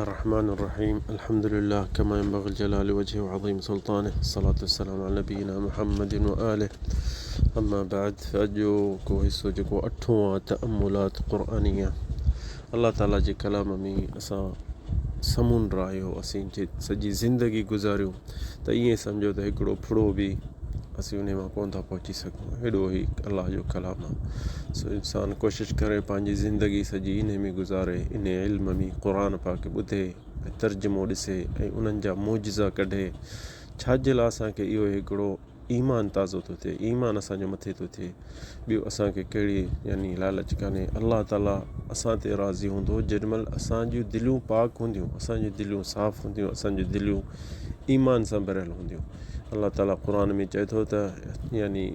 الرحمن الرحيم الحمد لله كما ينبغي لجلال وجهه وعظيم سلطانه الصلاة والسلام على نبينا محمد وآله اما بعد اڄوڪو حصو جيڪو اٺون آ تأملات قرآنيه الله تعالي جي ڪلام ۾ اسان سمنڊ آهيو اسين جي سڄي زندگي گذاريون ته ائين سمجهو ته هڪڙو ڦڙو به اسين انهي مان ڪونه ٿا پهچي سگهون ايڏو هي الله جو ڪلام آ سو انسان ڪوشش ڪري پنهنجي زندگي سڄي انهي ۾ گذاري انهي علم ۾ قرآن پاڪ ٻڌي ۽ ترجمو ڏسي ۽ انهن جا معجزا ڪڍي ڇا جي لاء اسان کي اهو هڪڙو ايمان تازو ٿو ٿئي ايمان اسان جو مٿي ٿو ٿئي ٻيو اسان کي ڪهڙي يعني لالچ ڪانهي الله تعالي اسان تي راضي هوندو جيڏي مهل اسان جون دليون پاڪ هونديون اسان جون دليون صاف هونديون اسان جون دليون ايمان سان ڀريل هونديون الله تعالي قرآن ۾ چئي ٿو ته يعني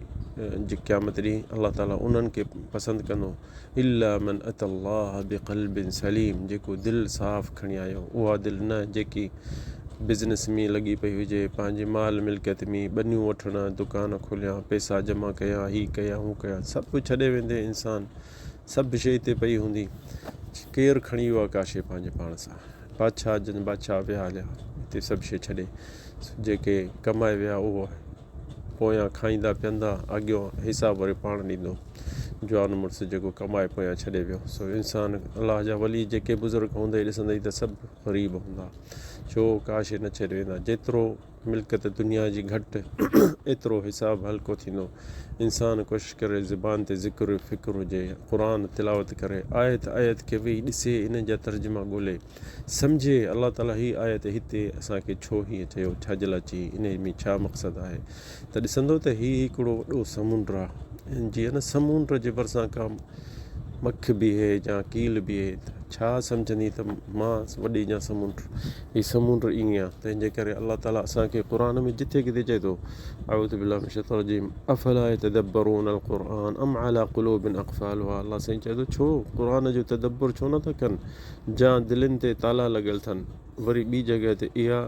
جي قيامت ڏينهن الله تعالي انهن کي پسند ڪندو الا من اتي الله بقلب سليم جيڪو دل صاف کڻي آيو اها دل نه جيڪي بزنس ۾ لڳي پئي هجي پنهنجي مال ملڪيت ۾ ٻنيون وٺڻ دڪان کوليان پئسا جمع ڪيان هي ڪيان هو ڪيان سڀ ڇڏي ويندي انسان سڀ شيء هتي پئي هوندي ڪير کڻي ويو آهي ڪا شيء پنهنجي پاڻ سان بادشاهه جن بادشاهه ويا هليا هتي سڀ شيء ڇڏي جيڪي ڪمائي ويا اهو پويان کائيندا پيئندا اڳيون حساب وري پاڻ ڏيندو جوان مڙس جيڪو ڪمائي پويان ڇڏي ويو سو انسان الله جا ولي جيڪي بزرگ هوندئي ڏسندئي ته سڀ غريب هوندا ڇو ڪا شيء نه ڇڏي ويندا جيترو ملڪيت دنيا جي گهٽ ايترو حساب هلڪو ٿيندو. انسان ڪوشش ڪري زبان تي ذڪر فڪر هجي، قرآن تلاوت ڪري، آيت آيت کي ويهي ڏسي انهن جا ترجما ڳولي سمجهي الله تعالي هي آيت هتي اسان کي ڇو هيئن چيو ڇا جي لاء چئي انهي ۾ ڇا مقصد آهي ته ڏسندو ته هي هڪڙو وڏو سمنڊ آهي جيئن نه سمنڊ جي ڀرسان ڪا مک بيهي يا ڪيل بيهي ته ڇا سمجهندي ته مان وڏي يا سمنڊ هي سمنڊ ائين آهي تنهن جي ڪري الله تعالي اسان کي قرآن ۾ جٿي ڪٿي چئي ٿو اعوذ بالله من الشيطان الرجيم افلا يتدبرون القرآن ام على قلوب اقفالها الله سائين چئي ٿو ڇو قرآن جو تدبر ڇو نٿا ڪن جا دلين تي تالا لڳل اٿن وري ٻي جڳهه تي اها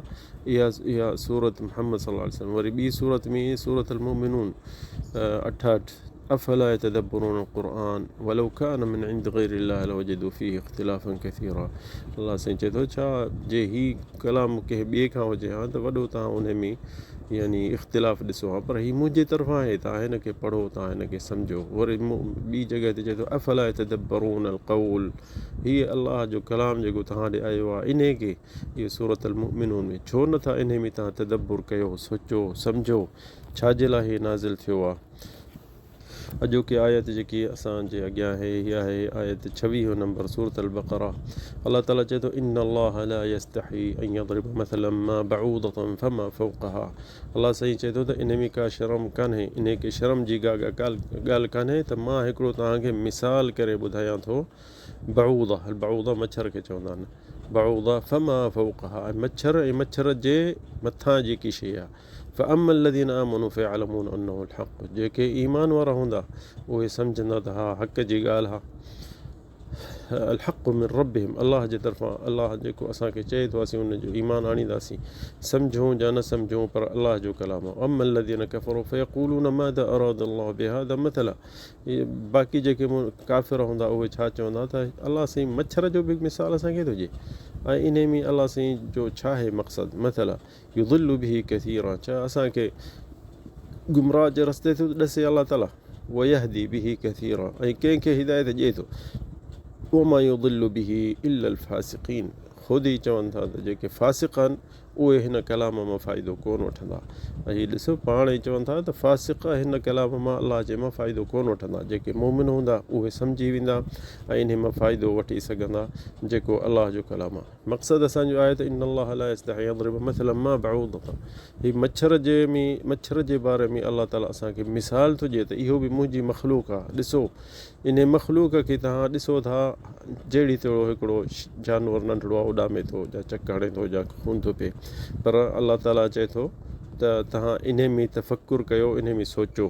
اها اها سورت محمد صلي الله عليه وسلم وري ٻي سورت ۾ سورت المؤمنون 68 افلا يتدبرون القرآن ولو كان من عند غير الله لوجدوا فيه اختلافا كثيرا الله سائين چئي ٿو ڇا جي هي ڪلام ڪنهن ٻئي کان هجي ها ته وڏو توهان ان ۾ يعني اختلاف ڏسو ها پر هي منهنجي طرفان آهي توهان هن کي پڙهو توهان هن کي سمجهو وري ٻي جڳهه تي چئي ٿو افلا يتدبرون القول هي الله جو ڪلام جيڪو توهان ڏي آيو آهي انهي کي اهو سورة المؤمنون ۾ ڇو نٿا انهي ۾ توهان تدبر ڪيو سوچو سمجهو ڇا جي لاء هي نازل ٿيو آهي اڄوڪي آيت جيڪي اسان جي اڳيان آهي هي آهي آيت ڇويهون نمبر سورة البقره الله تعالي چئي ٿو ان الله لا يستحي ان يضرب مثلا ما بعوضة فما فوقها الله سائين چئي ٿو ته ان ۾ ڪا شرم ڪانهي ان کي شرم جي ڪا ڳالهه ڪانهي ته مان هڪڙو توهان کي مثال ڪري ٻڌايان ٿو بعوضه البعوضه مڇر کي چوندا آهن بعوضه فما فوقها مڇر ۽ مڇر جي مٿان جيڪي شيء آهي فاما الذين آمنوا فيعلمون انه الحق جيڪي ايمان وارا هوندا اهي سمجهندا ته ها حق جي ڳالهه آهي الحق من ربهم الله جي طرفان الله جيڪو اسان کي چئي ٿو اسين ان جو ايمان آڻينداسين سمجهون يا نه سمجهون پر الله جو ڪلام آهي اما الذين كفروا فيقولون ماذا اراد الله بهذا مثلا باقي جيڪي ڪافر هوندا اهي ڇا چوندا ته الله سائين مڇر جو به مثال اسان کي ٿو ڏئي ۽ انهي ۾ الله سائين جو ڇا آهي مقصد مثلا يضل به ڪثيرا ڇا اسان کي گمراهه جي رستي ٿو ڏسي الله تعالي ويهدي به ڪثيرا ۽ ڪنهن کي هدايت ڏئي ٿو وما يضل به الا الفاسقين خود ئي چون ٿا ته جيڪي فاسق آهن اهي هن ڪلام مان فائدو ڪون وٺندا ۽ هي ڏسو پاڻ ئي چون ٿا ته فاسق هن ڪلام مان الله جي مان فائدو ڪون وٺندا جيڪي مومن هوندا اهي سمجهي ويندا ۽ انهي مان فائدو وٺي سگهندا جيڪو الله جو ڪلام آهي مقصد اسان جو آهي ته ان الله لا يستحي يضرب مثلا ما بعوضة هي مڇر جي ۾ مڇر جي باري ۾ الله تعالي اسان کي مثال ٿو ڏئي ته اهو به منهنجي مخلوق آهي ڏسو انهي مخلوق کي توهان ڏسو ٿا جهڙي تهڙو هڪڙو جانور ننڍڙو آهي اڏامي ٿو يا چڪ هڻي ٿو يا خون ٿو پئي پر الله تعالي چئي ٿو ته توهان انهي ۾ تفڪر ڪيو انهي ۾ سوچو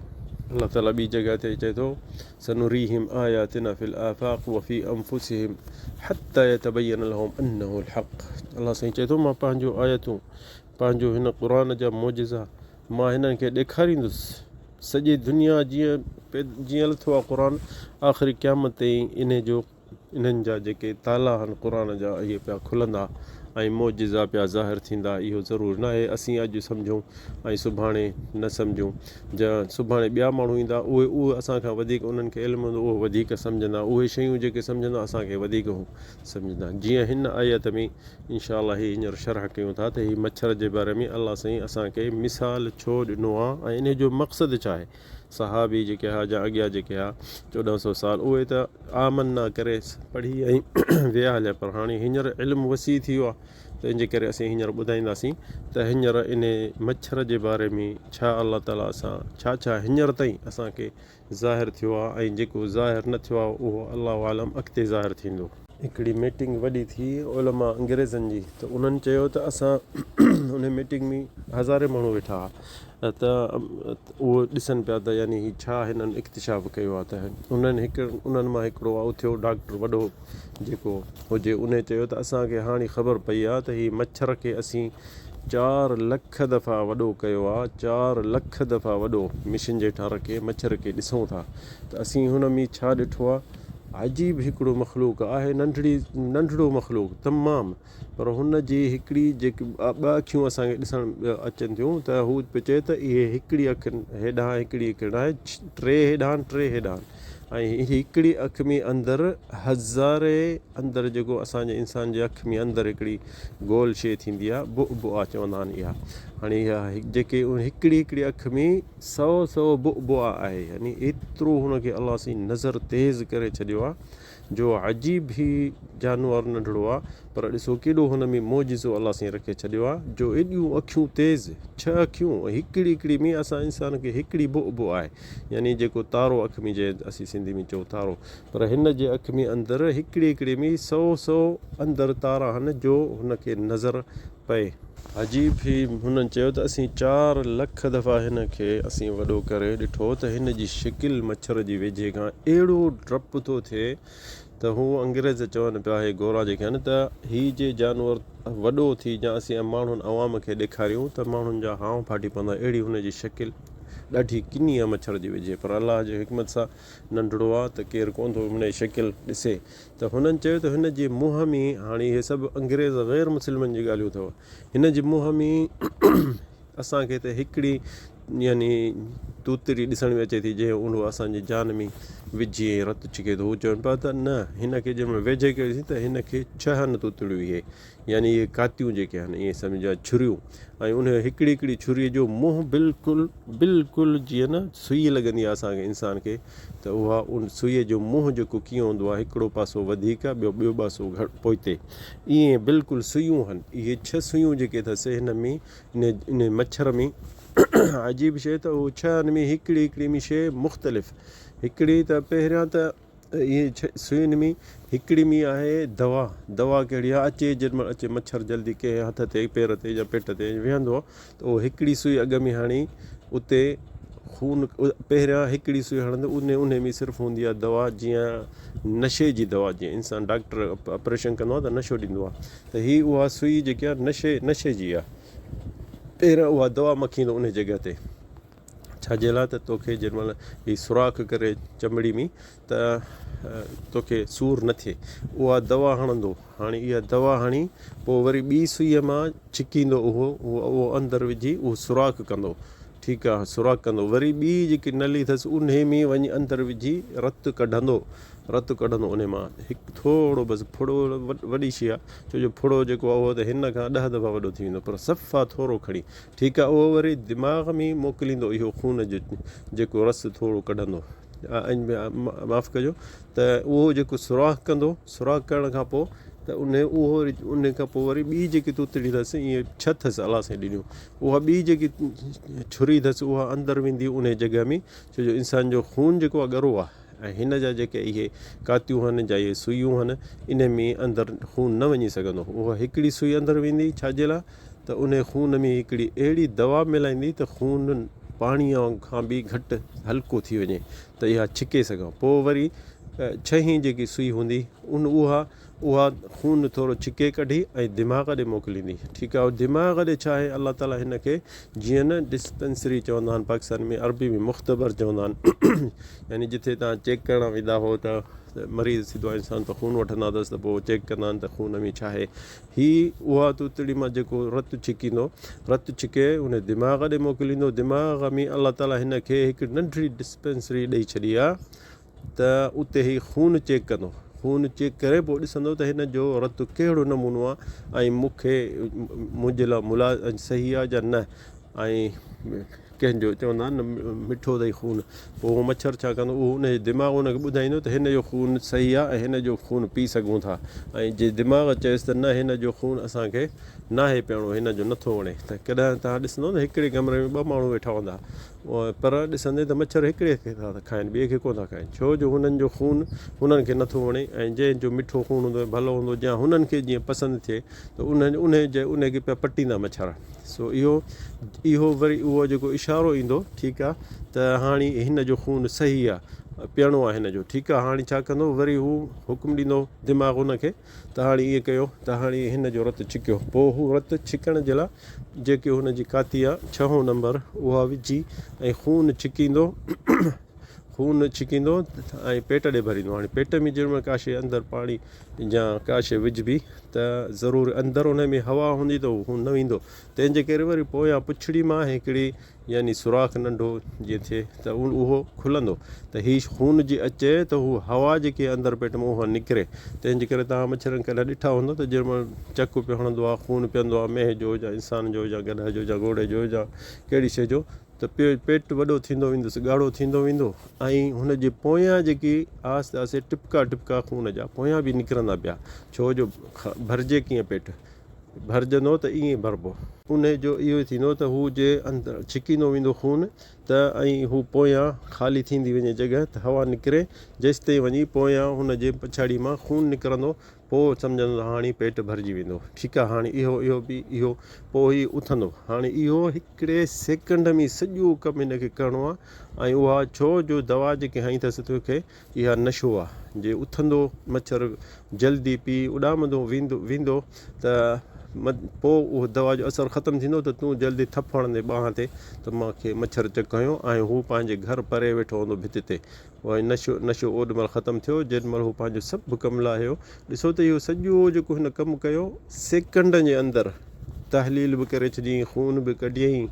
الله تعالي ٻي جڳهه تي چئي ٿو سنريهم آياتنا في الآفاق وفي انفسهم حتي يتبين لهم انه الحق الله سائين چئي ٿو مان پنهنجون آيتون پنهنجو هن قرآن جا معجزا مان هنن کي ڏيکاريندس سڄي دنيا جيئن جيئن لٿو آهي قرآن آخري قيامت تائين انهي جو انهن جا جيڪي تالا آهن قرآن جا اهي پيا کلندا ۽ معجزا پيا ظاهر ٿيندا اهو ضرور ناهي اسين اڄ سمجهون ۽ سڀاڻي نه سمجهون جا سڀاڻي ٻيا ماڻهو ايندا اهي اهي اسان کان وڌيڪ انهن کي علم هوندو اهو وڌيڪ سمجهندا اهي شيون جيڪي سمجهندا اسان کي وڌيڪ هو سمجهندا جيئن هن آيت ۾ انشاء الله هي هينئر شرح ڪيون ٿا ته هي مڇر جي باري ۾ الله سائين اسان کي مثال ڇو ڏنو آهي ۽ انهي جو مقصد ڇا آهي صحابي جيڪي ها جا اڳيان جيڪي ها 14 سو سال اهي ته آمنا ڪري پڙهي ۽ ويا هليا پر هاڻي هينئر علم وسيع ٿي ويو آهي تنهن جي ڪري اسين هينئر ٻڌائينداسين ته هينئر انهي مڇر جي باري ۾ ڇا الله تعالي اسان ڇا ڇا هينئر تائين اسان کي ظاهر ٿيو آهي ۽ جيڪو ظاهر نه ٿيو آهي اهو الله اعلم اڳتي ظاهر ٿيندو. هڪڙي ميٽنگ وڏي ٿي علماء انگريزن جي ته انهن چيو ته اسان انهي ميٽنگ ۾ هزارين ماڻهو ويٺا ها ته اهو ڏسن پيا ته يعني هي ڇا هنن اڪتشاف ڪيو آهي ته انهن هڪ انهن مان هڪڙو اٿيو ڊاڪٽر وڏو جيڪو هجي انهي چيو ته اسان کي هاڻي خبر پئي آهي ته هي مڇر کي اسين چار لک دفعا وڏو ڪيو آ، چار لک دفعا وڏو، مشن جي هيٺان رکي مڇر کي ڏسون ٿا ته اسين هن ۾ ڇا ڏٺو آ، عجيب هڪڙو مخلوق آهي، ننڍڙي ننڍڙو مخلوق تمام پر هن جي هڪڙي جيڪي ٻه اکيون اسان کي ڏسڻ اچن ٿيون ته هو پيو چئي ته اهي هڪڙي اک هيڏانهن هڪڙي اک هيڏانهن ٽي هيڏانهن ٽي هيڏانهن ۽ هڪڙي اک ۾ اندر هزارين اندر جيڪو اسان جي انسان جي اک ۾ اندر هڪڙي گول شيء ٿيندي آهي بؤبؤا چوندا آهن اها هاڻي اها جيڪي هڪڙي هڪڙي اک ۾ سئو سئو بؤبؤا آهي يعني ايترو هن کي الله سائين نظر تيز ڪري ڇڏيو آهي جو عجيب هي جانور ننڍڙو آ پر ڏسو ڪيڏو هن ۾ معجزو الله سائين رکي ڇڏيو آ جو ايڏيون اکيون تيز ڇهه اکيون ۽ هڪڙي هڪڙي ۾ اسان انسان کي هڪڙي بؤبؤ آهي يعني جيڪو تارو اک ۾ جنهن اسين سنڌي ۾ چئون تارو پر هن جي اک ۾ اندر هڪڙي هڪڙي ۾ سئو سئو اندر تارا هن جو هن کي نظر پئي. عجيب هي هنن چيو ته اسين چار لک دفعا هن کي اسين وڏو ڪري ڏٺو ته هن جي شڪل مڇر جي ويجهي کان اهڙو ڊپ ٿو ٿئي ته هو انگريز چون پيا هي گورا جيڪي آهن ته هي جي جانور وڏو ٿي جا اسين ماڻهن عوام کي ڏيکاريون ته ماڻهن جا هانء ڦاٽي پوندا اهڙي هن جي شڪل ڏاڍي ڪني آهي مڇر جي ويجهي پر الله جي حڪمت سان ننڍڙو آهي ته ڪير ڪونه ٿو هن جي شڪل ڏسي ته هنن چيو ته هن جي منهن ۾ هاڻي اهي سڀ انگريز غير مسلمن جون ڳالهيون اٿو هن جي منهن ۾ اسان کي ته هڪڙي يعني توتڙي ڏسڻ ۾ اچي ٿي جنهن اونهو اسان جي جان ۾ وجهي ۽ رت ڇڪي ٿو هو چون پيا ته نه هن کي جنهن مهل ويجهي ڪيوسين ته هن کي ڇهن توتڙيون اهي يعني اهي ڪاتيون جيڪي آهن ائين سمجهه ڇريون ۽ ان هڪڙي هڪڙي ڇريء جو منهن بلڪل بلڪل جيئن نه سئي لڳندي آهي اسان کي انسان کي ته اها ان سئيء جو منهن جيڪو ڪيئن هوندو آهي هڪڙو پاسو وڌيڪ ٻيو ٻيو پاسو گهٽ پوئتي ائين بلڪل سئيون هن اهي ڇهه سئيون جيڪي اٿس هن ۾ ان ان مڇر ۾ عجيب شيء ته اهو ڇهن ۾ هڪڙي هڪڙي ۾ شيء مختلف هڪڙي ته پهريان ته اهي سوئين ۾ هڪڙي ۾ آهي دوا، دوا ڪهڙي آهي اچي جيڏي مهل اچي مڇر جلدي ڪنهن هٿ تي پير تي يا پيٽ تي ويهندو آهي ته اهو هڪڙي سوئي اڳ ۾ هڻي اتي خون پهريان هڪڙي سوئي هڻندو ان انهي ۾ صرف هوندي آهي دوا جيئن نشي جي دوا جيئن انسان ڊاڪٽر آپريشن ڪندو آهي ته نشو ڏيندو آهي ته هي اها سوئي جيڪي آهي نشي نشي جي آهي پهريان اها دوا مکيندو انهي جڳهه تي ڇا جي لاء ته توکي جنهن مهل هي سوراخ ڪري چمڙي ۾ ته توکي سور نه ٿئي اها دوا هڻندو هاڻي اها دوا هڻي پوء وري ٻي سئي مان ڇڪيندو اهو اهو اندر وجهي اهو سوراخ ڪندو ٺيڪ آهي سوراخ ڪندو وري ٻي جيڪي نلي اٿس انهي ۾ وڃي اندر وجهي رت ڪڍندو رت ڪڍندو انهي مان هڪ ٿورو بس ڦڙو وڏي شي آهي ڇو جو ڦڙو جيڪو آهي اهو ته هن کان ڏهه دفعا وڏو ٿي ويندو پر صفا ٿورو کڻي ٺيڪ آ اهو وري دماغ ۾ موڪليندو اهو خون جو جيڪو رس ٿورو ڪڍندو معاف ڪجو ته اهو جيڪو سوراخ ڪندو سوراخ ڪرڻ کان پوء ته ان اهو وري ان کان پوء وري ٻي جيڪي توتڙي اٿس ائين ڇهه اٿس الله سائين ڏنيون اها ٻي جيڪي ڇري اٿس اها اندر ويندي ان جڳهه ۾ ڇو جو انسان جو خون جيڪو آ ڳرو آ ۽ هن جا جيڪي اهي ڪاتيون هن جا اهي سوئيون هن ان ۾ اندر خون نه وڃي سگهندو اها هڪڙي سوئي اندر ويندي ڇا جي لاء ته انهي خون ۾ هڪڙي اهڙي دوا ملائيندي ته خون پاڻيء کان به گهٽ هلڪو ٿي وڃي ته اها ڇڪي سگهان. پوء وري ڇهين جيڪي سوئي هوندي ان اها اها خون ٿورو ڇڪي ڪڍي ۽ دماغ ڏي موڪليندي ٺيڪ آهي دماغ ڏي ڇا آهي الله تعالي هن کي جيئن نه ڊسپينسري چوندا آهن پاڪستان ۾ عربي ۾ مختبر چوندا آهن يعني جتي تان چيڪ ڪرڻ ويندا هو ته مريض ٿيندو آهي انسان ته خون وٺندا اٿس ته پوء چيڪ ڪندا آهن ته خون ۾ ڇا آهي هي اها توتڙي مان جيڪو رت ڇڪيندو رت ڇڪي ان دماغ ڏي موڪليندو دماغ ۾ الله تعالي هن کي هڪ ننڍڙي ڊسپينسري ڏئي ڇڏي آهي ته اتي هي خون چيڪ ڪندو. خون چيڪ ڪري پوء ڏسندو ته هن جو رت ڪهڙو نمونو آهي ۽ مون کي منهنجي لاء ملا صحيح آهي يا نه ۽ ڪنهن جو چوندا آهن نه مٺو اٿئي خون پوء اهو مڇر ڇا ڪندو اهو ان جي دماغ ان کي ٻڌائيندو ته هن جو خون صحيح آهي ۽ هن جو خون پي سگهون ٿا ۽ جي دماغ چيس ته نه هن جو خون اسان کي ناهي پيئڻو هن جو نٿو وڻي ته ڪڏهن توهان ڏسندو ته هڪڙي ڪمري ۾ ٻه ماڻهو ويٺا هوندا پر ڏسندين ته مڇر هڪڙي کي ٿا کائن ٻئي کي ڪونه ٿا کائن ڇو جو هنن جو خون هنن کي نٿو وڻي ۽ جنهن جو مٺو خون هوندو ڀلو هوندو يا هنن کي جيئن پسند ٿئي ته انهن انهي جي انهي کي پيا پٽيندا مڇر سو اهو اهو وري اهو جيڪو اشارو ايندو ٺيڪ آ ته هاڻي هن جو خون صحيح آ پيئڻو آ هن جو ٺيڪ آ هاڻي ڇا ڪندو وري هو حڪم ڏيندو دماغ ان کي ته هاڻي ائين ڪيو ته هاڻي هن جو رت ڇڪيو. پوء هو رت ڇڪڻ جي لاء جيڪي هن جي ڪاتي آ، ڇهون نمبر، اها وجهي ۽ خون ڇڪيندو، خون ڇڪيندو ۽ پيٽ ڏي ڀريندو. هاڻي پيٽ ۾ جنهن مهل ڪا شيء اندر پاڻي يا ڪا شيء وجهبي ته ضرور اندر ان ۾ هوا هوندي ته اهو خون نه ويندو. تنهن جي ڪري وري پويان پڇڙي مان هڪڙي يعني سوراخ ننڍو جيئن ٿئي ته اهو کلندو ته هي خون جي اچي ته هو هوا جيڪي اندر پيٽ مان اها نڪري تنهن جي ڪري توهان مڇرن ڪڏهن ڏٺا هوندا ته جنهن مهل چڪ پيو هڻندو آهي خون پيئندو آهي مينهن جو يا انسان جو يا گڏهه جو يا گهوڙي جو يا ڪهڙي شيء جو ته پيٽ وڏو ٿيندو ويندس ڳاڙهو ٿيندو ويندو ۽ هن جي پويان جيڪي آهستي آهستي ٽپڪا ٽپڪا خون جا پويان به نڪرندا پيا ڇو جو ڀرجي ڪيئن پيٽ ڀرجندو ته ائين ڀربو. انهيء جو اهو ٿيندو ته هو جي اندر ڇڪيندو ويندو خون ته ۽ هو پويان خالي ٿيندي وڃي جڳهه ته هوا نڪري جيستائين وڃي پويان هن جي پڇاڙي مان خون نڪرندو پوء سمجهندو ته هاڻي پيٽ ڀرجي ويندو ٺيڪ آ هاڻي اهو اهو به اهو پوء هي اٿندو هاڻي اهو هڪڙي سيڪنڊ ۾ سڄو ڪم هن کي ڪرڻو آ ۽ اها ڇو جو دوا جيڪي هنئي اٿس توکي اها نشو آ، جي اٿندو مڇر جلدي پي اڏامندو ويندو ويندو ته پوء اهو دوا جو اثر ختم ٿيندو ته تون جلدي ٿڦ هڻندي ٻانهن تي ته مان کي مڇر چڪ هنيو ۽ هو پنهنجي گهر پري ويٺو هوندو ڀت تي ۽ نشو نشو اوڏ مهل ختم ٿيو جيڏ مهل هو پنهنجو سڀ ڪم لاهيو ڏسو ته اهو سڄو جيڪو هن ڪم ڪيو سيڪنڊن جي اندر تحليل به ڪري ڇڏيائين خون به ڪڍيائين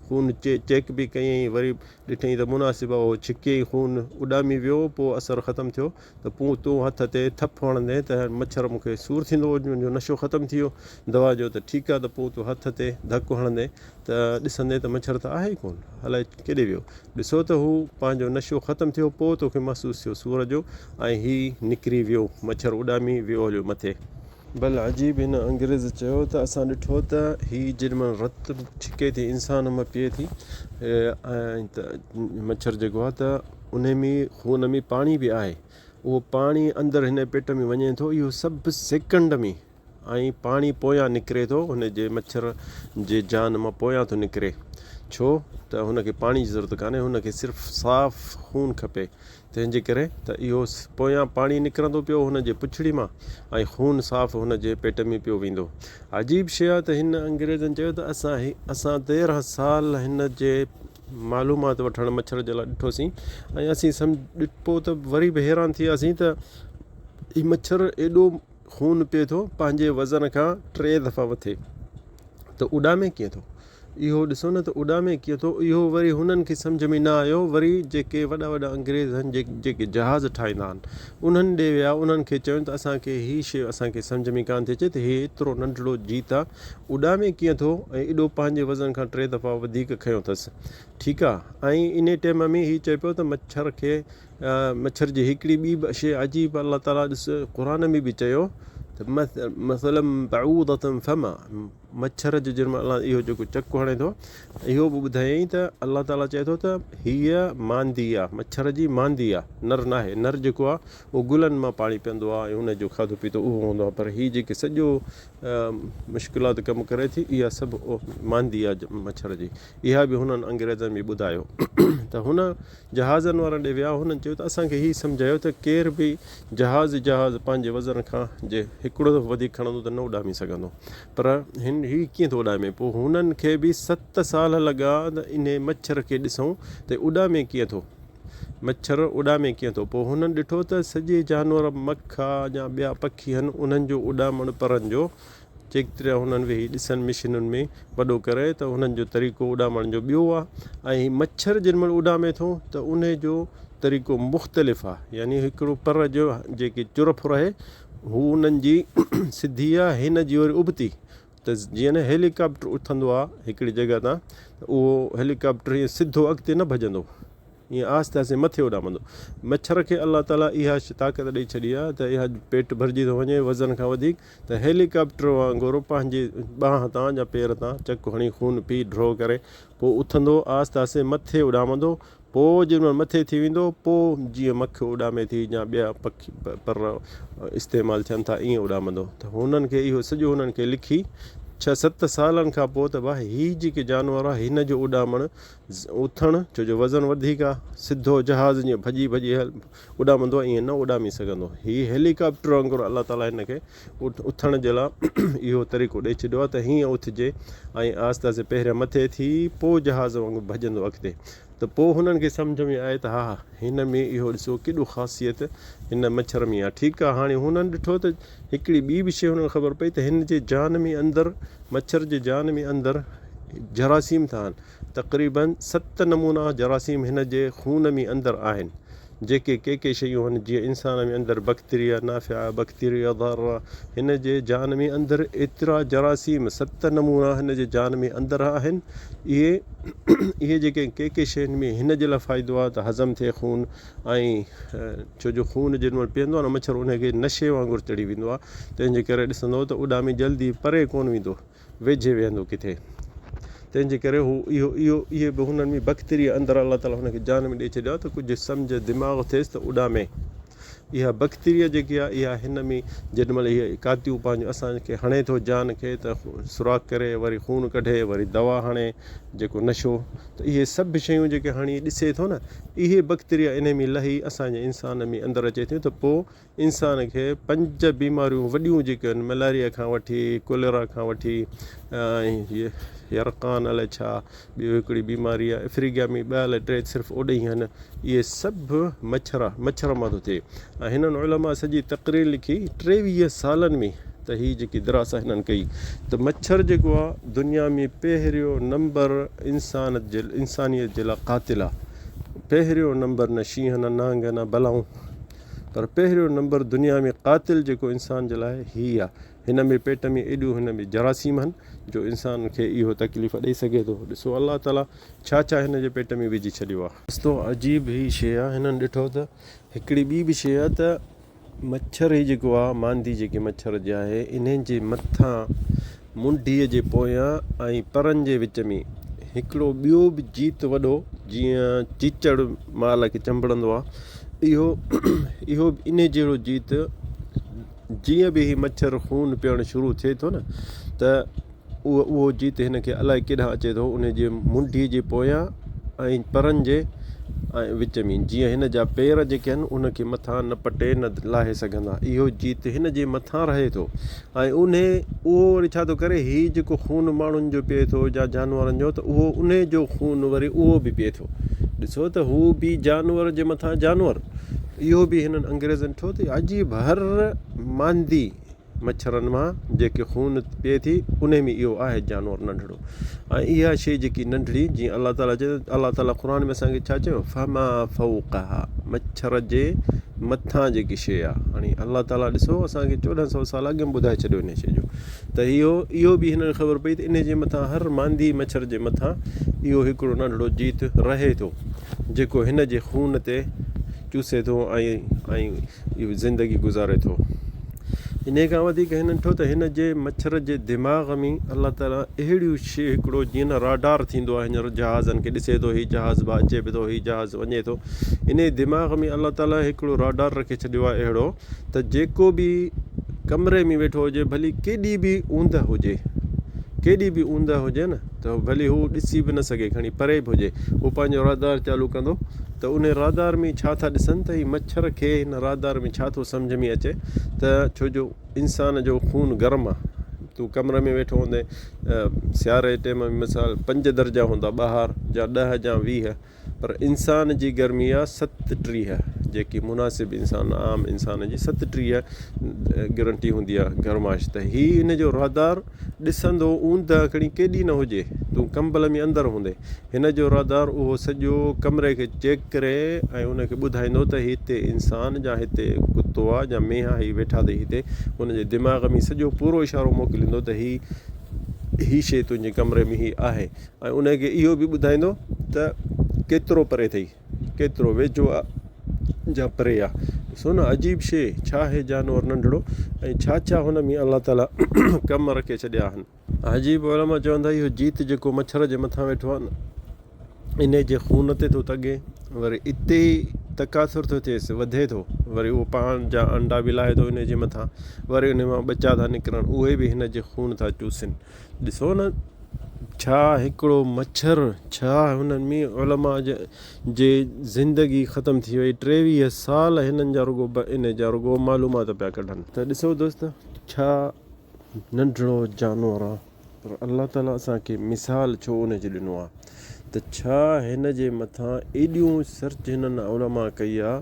خون چيڪ به ڪيائين وري ڏٺئين ته مناسب اهو ڇڪيئي خون اڏامي ويو، پوء اثر ختم ٿيو ته پوء تون هٿ تي ٿڦ هڻندين ته مڇر مون کي سور ٿيندو منهنجو نشو ختم ٿي ويو دوا جو ته ٺيڪ آ ته پوء تون هٿ تي ڌڪ هڻندين ته ڏسندين ته مڇر ته آهي ئي ڪونه الائي ڪيڏي ويو ڏسو ته هو پنهنجو نشو ختم ٿيو پوء توکي محسوس ٿيو سور جو ۽ هي نڪري ويو مڇر اڏامي ويو هليو مٿي. بل عجيب هن انگريز چيو ته اسان ڏٺو ته هي جيڏي مهل رت ڇڪي ٿي انسان مان پيئي ٿي ۽ ته مڇر جيڪو آهي ته ان ۾ خون ۾ پاڻي به آهي اهو پاڻي اندر هن پيٽ ۾ وڃي ٿو اهو سڀ سيڪنڊ ۾ ۽ پاڻي پويان نڪري ٿو هن جي مڇر جي جان مان پويان ٿو نڪري ڇو ته هن کي پاڻي جي ضرورت ڪانهي هن کي صرف صاف خون کپي تنهن جي ڪري ته اهو پويان پاڻي نڪرندو پيو هن جي پڇڙي مان ۽ خون صاف هن جي پيٽ ۾ پيو ويندو. عجيب شيء آهي ته هن انگريزن چيو ته اسان اسان 13 سال هن جي معلومات وٺڻ مڇر جي لاء ڏٺوسين ۽ اسين سمجهه پوء ته وري به حيران ٿي وياسين ته هي مڇر ايڏو خون پئي ٿو پنهنجي وزن کان ٽي دفعا مٿي ته اڏامي ڪيئن ٿو؟ اهو ڏسو نه ته اڏامي ڪيئن ٿو. اهو وري هنن کي سمجهه ۾ نه آيو. وري جيڪي وڏا وڏا انگريز هن جيڪي جهاز ٺاهيندا آهن انهن ڏي ويا انهن کي چيون ته اسان کي هي شيء اسان کي سمجهه ۾ ڪانه ٿي اچي ته هي ايترو ننڍڙو جيت آ اڏامي ڪيئن ٿو ۽ ايڏو پنهنجي وزن کان ٽي دفعا وڌيڪ کنيو اٿس. ٺيڪ آ ۽ انهي ٽيم ۾ هي چئي پيو ته مڇر کي مڇر جي هڪڙي ٻي به شيء عجيب الله تعاليٰ ڏس قرآن ۾ به چيو ته مثلا بعوضة فما. مڇر جو جنهن مهل اهو جيڪو چڪ هڻي ٿو اهو به ٻڌايائين ته الله تعاليٰ چئي ٿو ته هيء ماندي آ، مڇر جي ماندي آ، نر ناهي. نر جيڪو آ اهو گلن مان پاڻي پيئندو آ ۽ ان جو کاڌو پيتو اهو هوندو آ پر هي جيڪي سڄو مشڪلات ڪم ڪري ٿي اها سڀ ماندي آ مڇر جي. اها به هنن انگريزن به ٻڌايو ته هن جهازن وارن ڏي ويا، هنن چيو ته اسان کي هي سمجهايو ته ڪير به جهاز جهاز پنهنجي وزن کان جي هڪڙو دفعو وڌيڪ کڻندو ته نه اڏامي سگهندو پر هن هي ڪيئن ٿو اڏامي؟ پوء هنن کي به ست سال لڳا ته انهي مڇر کي ڏسون ته اڏامي ڪيئن ٿو مڇر اڏامي ڪيئن ٿو پوء هنن ڏٺو ته سڄي جانور مک آ يا ٻيا پکي هن انهن جو اڏامڻ پرن جو چيڪتريا هنن ويهي ڏسن مشينن ۾ وڏو ڪري ته هنن جو طريقو اڏامڻ جو ٻيو آ ۽ هي مڇر جنھن مھل اڏامي ٿو ته انھي جو طريقو مختلف آ يعني هڪڙو پر جو جيڪي چر ڦر آهي هو انهن جي سڌي آ هن جي وري ابتي ته جيئن نه هيليڪاپٽر اٿندو آ هڪڙي جڳهه تان ته اهو هيليڪاپٽر ائين سڌو اڳتي نه ڀڄندو ائين آهستي آهستي مٿي اڏامندو. مڇر کي الله تعاليٰ اها طاقت ڏئي ڇڏي آهي ته اها پيٽ ڀرجي ٿو وڃي وزن کان وڌيڪ ته هيلي ڪاپٽر وانگر پنهنجي ٻانهن تان يا پير تان چڪ هڻي خون پي ڍرو ڪري پوء اٿندو آهستي آهستي مٿي اڏامندو پوء جنهن مهل مٿي ٿي ويندو پوء جيئن مک اڏامي ٿي يا ٻيا پکي پر استعمال ٿين ٿا ائين اڏامندو ته هنن کي اهو سڄو هنن کي لکي ڇهه ست سالن کان پوء ته ڀاء هي جيڪي جانور آهي هن جو اڏامڻ اٿڻ، ڇو جو وزن وڌيڪ آ، سڌو جهاز جيئن ڀڄي ڀڄي اڏامندو آ، ائين نه اڏامي سگهندو. هي هيلي ڪاپٽر وانگر الله تعاليٰ هن کي اٿڻ جي لاء اهو طريقو ڏئي ڇڏيو آ ته هيئن اٿجي ۽ آهستي آهستي پهريان مٿي ٿي پوء جهاز وانگر ڀڄندو اڳتي. ته پوء هنن کي سمجهه ۾ آئي ته ها هن ۾ اهو ڏسو ڪيڏو خاصيت هن مڇر ۾ آ. ٺيڪ آ هاڻي هنن ڏٺو ته هڪڙي ٻي به شيء هنن کي خبر پئي ته هن جي جان ۾ اندر مڇر جي جان ۾ اندر جراثيم ٿا آهن. تقريباً ست نمونا جراثيم هن جي خون ۾ اندر آهن، جيڪي ڪي ڪي شيون هن جيئن انسان ۾ اندر بڪتريا نافعه، بڪتريا ضاره، هن جي جان ۾ اندر ايترا جراثيم ست نمونا هن جي جان ۾ اندر آهن، اهي اهي جيڪي ڪي ڪي شين ۾ هن جي لاء فائدو آهي ته هضم ٿئي خون ۽ ڇو جو خون جيڏي مهل پيئندو آهي نه مڇر ان کي نشي وانگر چڙهي ويندو آهي تنهن جي ڪري ڏسندو ته اڏامي جلدي پري ڪونه ويندو. ويجهي ويهندو ڪٿي؟ تنهن جي ڪري هو اهو اهو اهي به هنن ۾ بڪتريا اندر الله تعاليٰ هن کي جان ۾ ڏئي ڇڏيو آهي ته ڪجهه سمجهه دماغ ٿئيس ته اڏامي. اها بڪتريا جيڪي آهي اها هن ۾ جيڏي مهل اهي ڪاتيون پنهنجون اسان کي هڻي ٿو جان کي ته سوراخ ڪري وري خون ڪڍي وري دوا هڻي جيڪو نشو ته اهي سڀ شيون جيڪي هڻي ڏسي ٿو نه اهي بڪتريا انهي ۾ لهي اسان جي انسان ۾ اندر اچي ٿيون ته پوء انسان کي پنج بيماريون وڏيون جيڪي آهن ملاريا کان وٺي ڪوليرا کان وٺي ۽ يرقان الائي ڇا ٻيو هڪڙي بيماري آهي افريقيا ۾ ٻه الائي ٽي صرف اوڏي ئي آهن اهي سڀ مڇر مڇر مان ٿو ٿئي ۽ هنن علماء سڄي تقرير لکي 23 سالن ۾ ته هي جيڪي دراسا هنن ڪئي ته مڇر جيڪو آهي دنيا ۾ پهريون نمبر انسان جي انسانيت جي لاء قاتل آهي پهريون نمبر نه شينهن نه نانگ نه بلائون پر پهريون نمبر دنيا ۾ قاتل جيڪو انسان جي لاء هي آ هن ۾ پيٽ ۾ ايڏيون هن ۾ جراثيم هن جو انسان کي اهو تڪليف ڏئي سگهي ٿو ڏسو الله تعالي ڇا ڇا هن جي پيٽ ۾ وجهي ڇڏيو آ. دوستو عجيب هي شي آ هنن ڏٺو ته هڪڙي ٻي به شي آ ته مڇر هي جيڪو آ ماندي جيڪي مڇر جي آهي انهن جي مٿان منڍيء جي پويان ۽ پرن جي وچ ۾ هڪڙو ٻيو به جيت وڏو جيئن چيچڙ مال کي چنبڙندو آهي اهو اهو به انهي جهڙو جيت جيئن به هي مڇر خون پيئڻ شروع ٿئي ٿو نه ته اهو اهو جيت هن کي الائي ڪيڏانهن اچي ٿو ان جي منڍي جي پويان ۽ پرن جي ۽ وچ ۾ جيئن هن جا پير جيڪي آهن ان کي مٿان نه پٽي نه لاهي سگهندا اهو جيت هن جي مٿان رهي ٿو ۽ انهي اهو وري ڇا ٿو ڪري هي جيڪو خون ماڻهن جو پيئي ٿو يا جانورن جو ته اهو انهي جو خون وري اهو به پيئي ٿو ڏسو ته هو به جانور جي مٿان جانور اهو به هنن انگريزن ٺو ته عجيب هر ماندي مڇرن مان جيڪي خون پيئي ٿي انهي ۾ اهو آهي جانور ننڍڙو ۽ اها شيء جيڪي ننڍڙي جيئن الله تعاليٰ چئي ٿو الله تعاليٰ قرآن ۾ اسان کي ڇا چيو فما فوقها مڇر جي مٿان جيڪي شيء آهي هاڻي الله تعاليٰ ڏسو اسان کي 1400 سال اڳ ۾ ٻڌائي ڇڏيو ان شيء جو ته اهو اهو به هنن خبر پئي ته ان جي مٿان هر ماندي مڇر جي مٿان اهو هڪڙو ننڍڙو جيت رهي ٿو جيڪو هن جي خون تي چوسي ٿو ۽ ۽ زندگي گذاري ٿو. انهيء کان وڌيڪ هنن ڏٺو ته هن جي مڇر جي دماغ ۾ الله تعاليٰ اهڙيون شيء هڪڙو جيئن نه راڊار ٿيندو آهي هينئر جهازن کي ڏسي ٿو هي جهاز به اچي به ٿو هي جهاز وڃي ٿو انهيء دماغ ۾ الله تعاليٰ هڪڙو راڊار رکي ڇڏيو آهي اهڙو ته جيڪو به ڪمري ۾ ويٺو هجي ڀلي ڪيڏي به اوندهه هجي ڪيڏي به اوندهه هجي نه ته ڀلي هو ڏسي به نه سگهي کڻي پري به هجي هو پنهنجو رادار چالو ڪندو ته انهي رادار ۾ ڇا ٿا ڏسن ته هي مڇر کي هن رادار ۾ ڇا ٿو سمجهه ۾ اچي ته ڇو جو انسان جو خون گرم آ تون ڪمري ۾ ويٺو هوندين سياري جي ٽيم ۾ مثال پنج درجا هوندا ٻاهر جا ڏهه جا 20 پر انسان جي گرمي آ 37 جيڪي مناسب انسان عام انسان جي 37 گرنٽي هوندي آ گرمائش ته هي ان جو رادار ڏسندو اوندهه کڻي ڪيڏي نه هجي تون ڪمبل ۾ اندر هوندين هن جو رادار اهو سڄو ڪمري کي چيڪ ڪري ۽ ان کي ٻڌائيندو ته هتي انسان جا هتي ڪتو آ جا مينهن آ هي ويٺا اٿئي هتي ان جي دماغ ۾ سڄو پورو اشارو موڪليندو ته هي هي شي تنهنجي ڪمري ۾ هي آهي ۽ ان کي اهو به ٻڌائيندو ته ڪيترو پري اٿئي ڪيترو ويجهو آ جا پري آ ڏسو نه عجيب شي ڇا هي جانور ننڍڙو ۽ ڇا ڇا هن ۾ الله تعالي ڪم رکي ڇڏيا آهن. عجيب علماء چون ٿا اهو جيت جيڪو مڇر جي مٿان ويٺو آهي نه انهي جي خون تي ٿو تڳي وري اتي ئي تڪاثر ٿو ٿئيس وڌي ٿو وري اهو پاڻ جا انڊا به لاهي ٿو انهي جي مٿان وري انهي مان ٻچا ٿا نڪرن اهي به هن جي خون ٿا چوسن ڏسو نه ڇا هڪڙو مڇر ڇا هنن ۾ علماء جي زندگي ختم ٿي وئي 23 سال هنن جا رڳو انهي جا رڳو معلومات پيا ڪڍن ته ڏسو دوست ڇا ننڍڙو جانور آ پر الله تعالي اسان کي مثال ڇو ان جو ڏنو آ ته ڇا هن جي مٿان ايڏيون سرچ هنن علماء ڪئي آ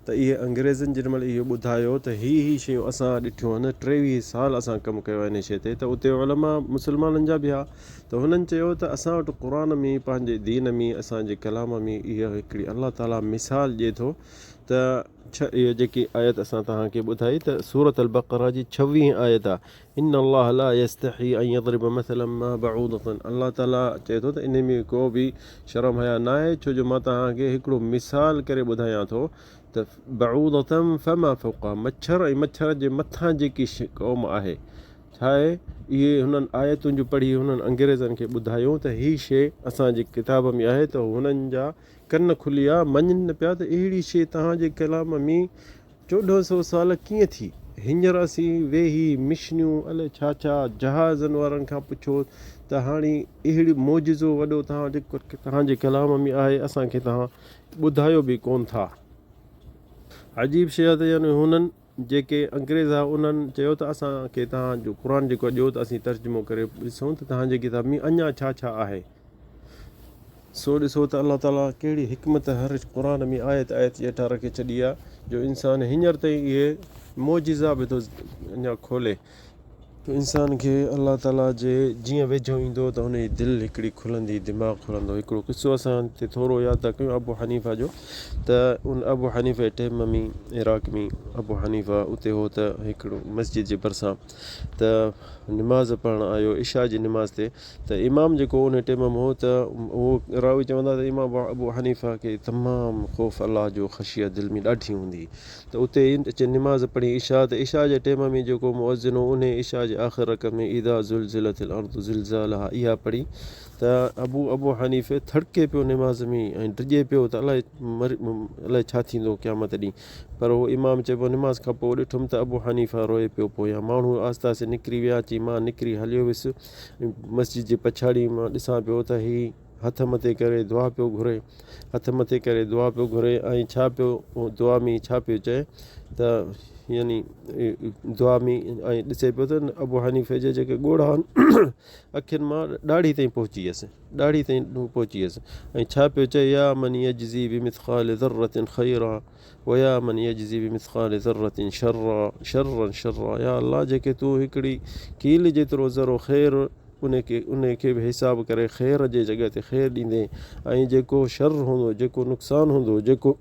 ته اهي انگريزن جيڏي مهل اهو ٻڌايو ته هي هي شيون اسان ڏٺيون آهن 23 سال اسان ڪم ڪيو آ ان شي تي ته اتي علماء مسلمانن جا به ها ته هنن چيو ته اسان وٽ قرآن ۾ پنهنجي دين ۾ اسان جي ڪلام ۾ اها هڪڙي الله تعالي مثال ڏئي ٿو ته ڇهه اهي جيڪي آيت اسان توهان کي ٻڌائي ته سورة البقره جي ڇويهين آيت آهي ان الله لا يستحي ان يضرب مثلا ما بعوضة الله تعالي چئي ٿو ته انهي ۾ ڪو به شرم حيا ناهي ڇو جو مان توهان کي هڪڙو مثال ڪري ٻڌايان ٿو ته بعوضة فما فوقها مڇر ۽ مڇر جي مٿان جيڪي قوم آهي ڇا آهي اهي هنن آيتن جو پڙهي هنن انگريزن کي ٻڌايو ته هي شيء اسان جي ڪتاب ۾ آهي ته هنن جا ڪن کليا، مڃن نه پيا ته اهڙي شيء توهان جي ڪلام ۾ 14 سئو سال ڪيئن ٿي؟ هينئر اسين ويهي مشنيون الائي ڇا ڇا جهازن وارن کان پڇيو ته هاڻي اهڙي معجزو وڏو توهان جي ڪلام ۾ آهي اسان کي توهان ٻڌايو به ڪونه ٿا. عجيب شيء آهي ته يعني هنن جيڪي انگريز ها انهن چيو ته اسان کي توهان جو قرآن جيڪو ڏيو ته اسين ترجمو ڪري ڏسون ته توهان جي ڪتاب ۾ اڃا ڇا ڇا آهي. سو ڏسو ته الله تعاليٰ ڪهڙي حڪمت هر قرآن ۾ آيت آيت جي هيٺان رکي ڇڏي آهي جو انسان هينئر تائين اهي معجزا به ٿو اڃا کولي. انسان کي الله تعاليٰ جي جيئن ويجهو ايندو ته ان جي دل هڪڙي کلندي دماغ کلندو هڪڙو قصو اسان هتي ٿورو ياد ٿا ڪيون ابو حنيفه جو ته ان ابو حنيفه جي ٽيم ۾ عراق ۾ ابو حنيفه اتي هو ته هڪڙو مسجد جي ڀرسان ته نماز پڙهڻ آيو عشاء جي نماز تي ته امام جيڪو ان ٽيم ۾ هو ته اهو راوي چوندا ته امام ابو حنيفه کي تمام خوف الله جو خشيه دل ۾ ڏاڍي هوندي ته اتي اچي نماز پڙهي عشاء ته عشاء جي ٽيم ۾ جيڪو مؤذن هو انهي عشاء جي آخر رڪعت ۾ اذا زلزلت الارض زلزالها اها پڙهي ته ابو ابو حنيفه ٿڙڪي پيو نماز ۾ ۽ ڊڄي پيو ته الائي الائي ڇا ٿيندو قيامت ڏينهن پر هو امام چئي پيو نماز کان پوء ڏٺم ته ابو حنيفه روئي پيو پويان ماڻهو آهستي آهستي نڪري ويا چي مان نڪري هليو ويس مسجد جي پڇاڙي مان ڏسان پيو ته هي هٿ مٿي ڪري دعا پيو گهري هٿ مٿي ڪري دعا پيو گهري ۽ ڇا پيو دعا ۾ ڇا پيو چئي ته يعني دعا ۾ ۽ ڏسي پيو ته ابو حنيفي جا جيڪي ڳوڙها آهن اکين مان ڏاڙهي تائين پهچي ويس ڏاڙهي تائين پهچي ويس ۽ ڇا پيو چئي يا من يجزي بمثقال ذرة خيرا ويا من يجزي بمثقال ذرة شرا شرا شرا يا الله جيڪي تون هڪڙي ڪيل جيترو ذرو خير ان کي ان کي به حساب ڪري خير جي جڳهه تي خير ڏيندين ۽ جيڪو شر هوندو جيڪو نقصان هوندو جيڪو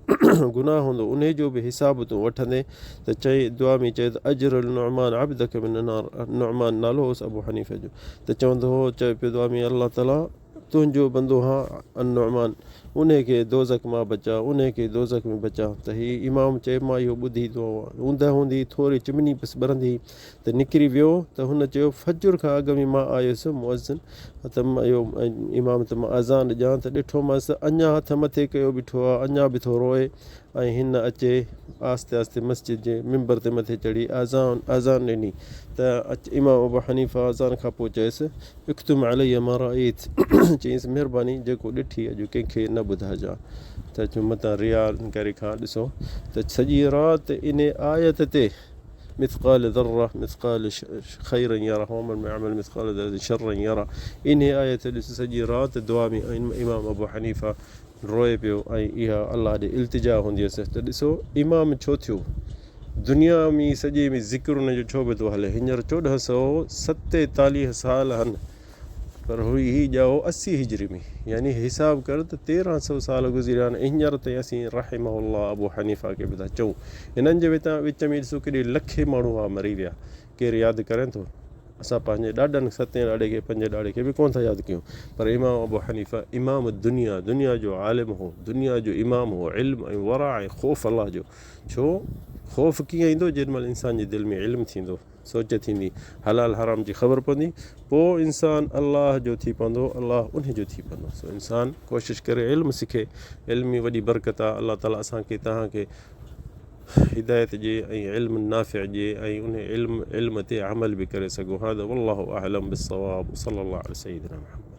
گناهه هوندو انهي جو به حساب تون وٺندين ته چئي دعا ۾ چئي ته اجر النعمان عبدک من النار نعمان نالو هوس ابو حنيفه جو ته چوندو هو چئي پيو دعا ۾ الله تعالي تنهنجو بندو هان النعمان انهي کي دوزخ مان بچاء، انهي کي دوزخ ۾ بچاء. ته هي امام چئي مان اهو ٻڌي ٿو اوندهه هوندي ٿوري چمني بس ٻرندي هئي ته نڪري ويو ته هن چيو فجر کان اڳ ۾ مان آيس مؤذن ته اهو امام ته مان اذان ڏيان ته ڏٺومانس ته اڃا هٿ مٿي ڪيو بيٺو آهي اڃا به ٿو روئي ۽ هن اچي آهستي آهستي مسجد جي منبر تي مٿي چڙهي اذان اذان ڏني ته امام ابو حنيفه اذان کان پوء چيس اڪتم علي ما رايت چيائينس مهرباني جيڪو ڏٺي اڄ ڪنهن کي نه ٻڌائجان ته چون متان رياء ڪري کان ڏسو ته سڄي رات انهي آيت تي مثقال ذره مثقال خيرا يره ومن يعمل مثقال ذره شرا يره انهي آيت تي ڏس سڄي رات دعا ۾ امام ابو حنيفه روئي پيو ۽ اها الله ڏي التجا هوندي هيس ته ڏسو امام ڇو ٿيو دنيا ۾ سڄي ۾ ذڪر ان جو ڇو به ٿو هلي هينئر 1447 سال هن پر هو هي ڄائو 80 هجري ۾ يعني حساب ڪر ته 1300 سال گذريا آهن هينئر تائين اسين رحمه الله ابو حنيفه کي به ٿا چئون هنن جي وچ ۾ ڏسو ڪيڏي لکين ماڻهو هئا مري ويا ڪير ياد ڪرين ٿو؟ اسان پنهنجي ڏاڏن ستين ڏاڏي کي پنجين ڏاڏي کي به ڪونه ٿا ياد ڪيون پر امام ابو حنيفه امام الدنيا دنيا جو عالم هو دنيا جو امام هو علم ۽ ورع ۽ خوف الله جو ڇو خوف ڪيئن ايندو جيڏي مهل انسان جي دل ۾ علم ٿيندو سوچ ٿيندي حلال حرام جي خبر پوندي پوء انسان الله جو ٿي پوندو الله انهي جو ٿي پوندو سو انسان ڪوشش ڪري علم سکي علم ۾ وڏي برڪت آ الله تعالي اسان کي توهان کي هدايت ڏي ۽ علم نافع ڏي ۽ انهي علم علم تي عمل به ڪري سگهون هذا والله اعلم بالصواب وصلي الله علي سيدنا محمد.